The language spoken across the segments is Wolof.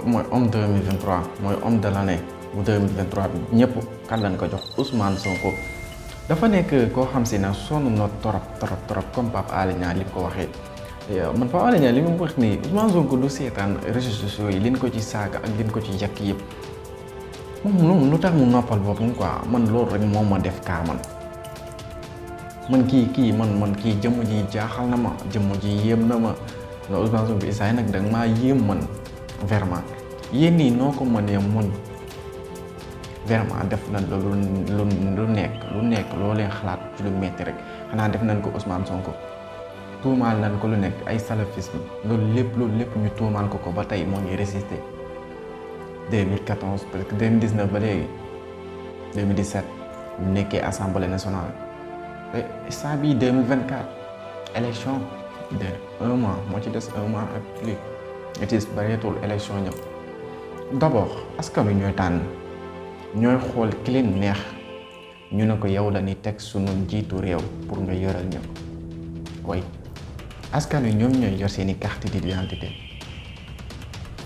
mooy homme 2023 mooy homme de l'année bu 2023 bi ñëpp kan lañ ko jox Ousmane Sonko. dafa nekk koo xam si ne sonn na trop comme Pape Alé Niang li ko waxee man Pape Alé Niang li mu wax nii Ousmane Sonko du seetaan réseaux sociaux yi liñ ko ci saaga ak liñ ko ci yàq yëpp moom lu tax mu noppal boppam quoi man loolu rek moo ma def kaa man kii man kii jëmm ji jaaxal na ma jëmm ji yéem na ma nga Ousmane Sonko isaay nag danga maa yéem man vraiment yéen nii noo ko mënee muñ vraiment def nañ la lu nekk loo leen xalaat ci lu metti rek xanaa def nañ ko Ousmane Sonko tuumaal nañ ko lu nekk ay salafisme loolu lépp ñu tuumaal ko ba tey moo ngi résister 2014 parce que 2019 ba léegi 2017 mu nekkee assemblée nationale te instant bii 2024 élection de 1 mois moo ci des 1 mois ak plus it bareetul élection ñëpp d'abord askan wi ñooy tànn ñooy xool ki leen neex ñu ne ko yow la ni teg sunu njiitu réew pour nga yoral ñu way askan wi ñoom ñooy yor seeni carte d'identité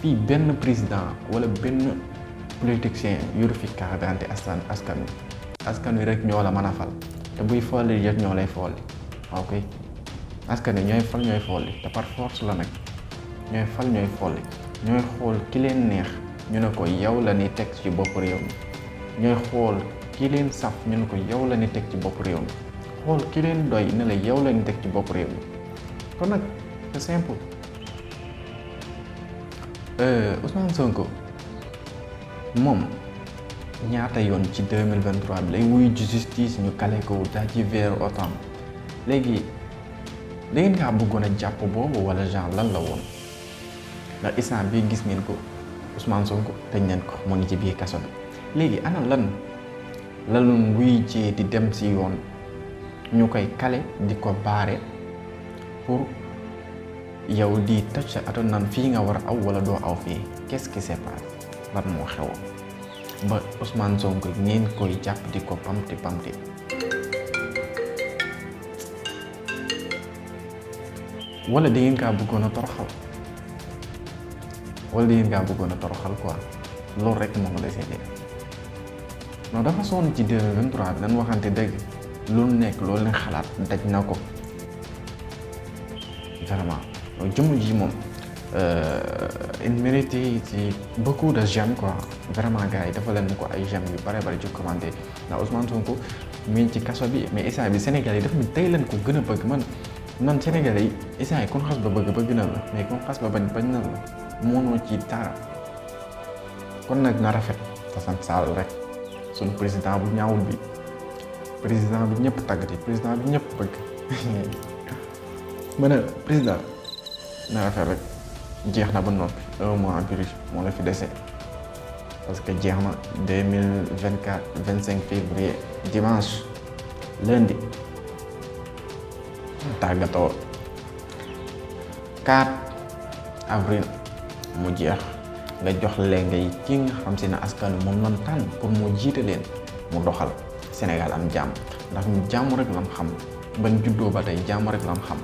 fii benn président wala benn politicien yoru fi carte d'identité askan wi rek ñoo la mën a fal te buy folli yëpp ñoo lay folli ok askan wi ñooy fal ñooy folli te par force la nag ñooy fal ñooy folli ñooy xool ki leen neex ñu ne ko yow la ni teg ci bopp réew mi ñooy xool ki leen saf ñu ne ko yow la ni teg ci bopp réew mi xool ki leen doy ne la yow la ni teg ci bopp réew mi kon nag c'est simple Ousmane Sonko moom ñaata yoon ci 2023 bi lay wuyu justice ñu kale ko daa ci vers autant léegi da ngeen kaa bëggoon a jàpp boobu wala genre lan la woon ndax instant bii gis ngeen ko Ousmane Sonko tëj nañ ko mu ngi ci biir kaso bi léegi ana lan wuy jee di dem si yoon ñu koy kale di ko baare pour yow di toj sa ato nan fii nga war a aw wala doo aw fii qu'est-ce qui se passe lan moo xew ba Ousmane Sonko ngeen koy jàpp di ko pamti wala da ngeen kaa bëggoon a toroxal quoi loolu rek moo ma desee dee non dafa sonn ci 2023 bi dañ waxante dëgg lu nekk loolu leen xalaat daj na ko vraiment jëmm ji moom il mérite ci beaucoup de j'aime quoi vraiment gars yi dafa leen ko ay j'aime yu bare ci commenté ndax Ousmane Sonko mu ngi ci kaso bi mais instant bi Sénégal yi dafa mu tey leen ko gën a bëgg man Sénégal yi instant yi kon xas ba bëgg na la mais kon xas ba bañ na la mënoo ci dara kon nag na rafet te sant Sall rek suñu président bu ñaawul bi président bi ñëpp tàggati président bi ñëpp bëgg ma ne président na rafet rek jeex na ba noppi 1 mois biir moo la fi dese parce que jeex na 2024 25 février dimanche lundi tàggatoo 4 avril mu jeex nga jox leen ngay ki nga xam si ne askan wi moom lan tànn pour mu jiite leen mu doxal Sénégal am jàmm ndax ñu jàmm rek lam xam bañ juddoo ba tey jàmm rek lam xam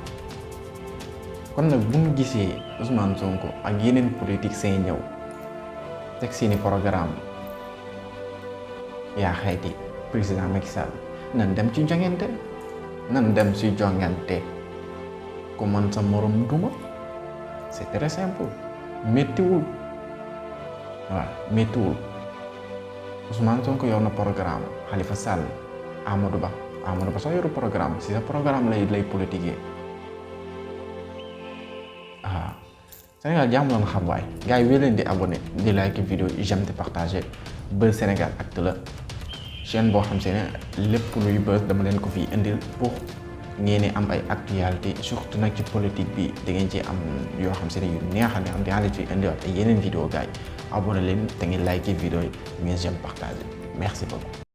kon nag bu ñu gisee Ousmane Sonko ak yeneen politiciens ñëw teg seeni programme yaa xayti président Macky Sall nan dem ci jongante ku man sa morom duma c'est très simple méttiwul Ousmane Sonko yor na programme Khalifa Sall Amadou Ba soo yoru programme si sa programme lay politiquer Sénégal jàmm lan xam waay gars yi wéy leen di abonné di like vidéo yi j'aime di partager Buzz Sénégal Actu la chaîne boo xam se ne lépp luy buzz dama leen ko fi indil pour ngeen am ay actualité surtout nag ci politique bi da ngeen ci am yoo xam se ne yu neex a neex dinaa leen fi indiwaat ay yeneen vidéo gars yi abonné leen te ngeen like vidéo yi mais j'aime partager merci beaucoup